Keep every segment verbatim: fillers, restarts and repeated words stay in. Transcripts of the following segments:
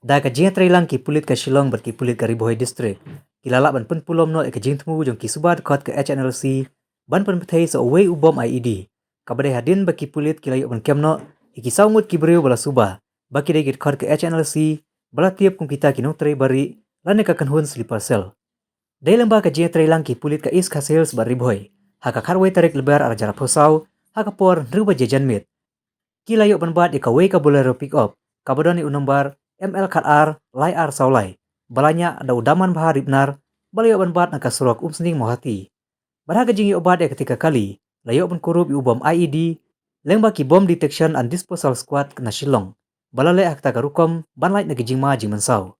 Da ka jingïatreilang ki pulit ka Shillong bad ki pulit ka Ri Bhoi District, ki la lah ban pynpulom noh ïa ka jingthmu jong ki suba dkhot ka H N L C ban pynbthei sa uwei u bom I E D, kaba dei hadien ba ki pulit ki la ïoh ban kem noh ïa ki saw ngut ki briew ba la suba ba ki dei ki dkhot ka H N L C, ba la tip kum kita ki nongtrei barieh lane ka kynhun sleeper cell. Dei lyngba ka jingïatreilang ki pulit ka East Khasi Hills bad Ri Bhoi, ha ka khatwei tarik Lber arhajar arphew saw, ha ka por hynriew baje janmiet, ki la ïoh ban bat ïa kawei ka Bolero pickup kaba don ïa u nombar M L khat ar lai ar saw lai, ba la ñiah da u Daman Bha Ripnar, ba la ïoh ban bat na ka surok Umsning Mawhati. Bad ha ka jingïoh bat ïa katei ka kali, la ïoh ban kurup ïa u bom I E D lyngba ki Bomb Detection and Disposal Squad na Shillong, ba la leh ha kata ka rukom ban lait na ki jingma jingmynsaw.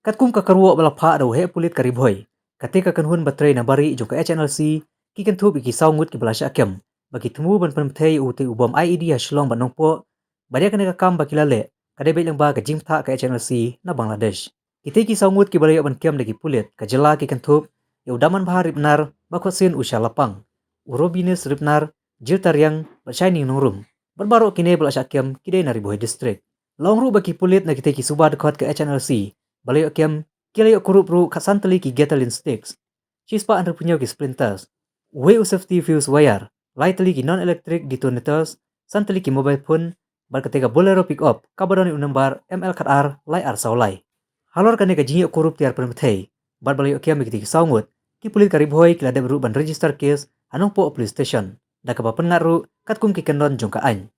Katkum ka kyrwoh ba la phah da u heh pulit ka Ri Bhoi, katei ka kynhun ba trei na barieh jong ka H N L C, ki kynthup ïa ki saw ngut kiba la shah kem ba ki thmu ban pynbthei ïa utei u bom I E D ha Shillong bad Nongpoh, bad ïa kane ka kam ba ki la leh ka dei beit lyngba ka jingbthah ka H N L C na Bangladesh. Kitei ki saw ngut kiba la ïoh ban kem da ki pulit ka jylla ki kynthup ïa u Daman Bha Ripnar, ba khot sien u Sha Lapang, u Robinis Ripnar, Jil Tariang bad Shining Nongrum. Bad baroh kine ba la shah kem ki dei na Ri Bhoi District. La ong ruh ba ki pulit na kitei ki suba dkhot ka H N L C ba la ïoh kem, ki la ïoh kurup ruh khatsan tylli ki Gatlin sticks, shispah hynriewphew hynñiew ki splinters, uwei u safety fuse wire, lai tylli ki non-electric detonators, san tylli ki mobile phone, bad katei ka Bolero pickup kaba don ïa u nombar M L khat ar lai ar saw lai. Halor kane ka jingïoh kurup tiar pynbthei bad ba la ïoh kem ïa kitei ki saw ngut, ki pulit ka Ri Bhoi ki la dep ruh ban register case ha Nongpoh Police Station, da kaba pynngat ruh katkum ki kyndon jong ka aiñ.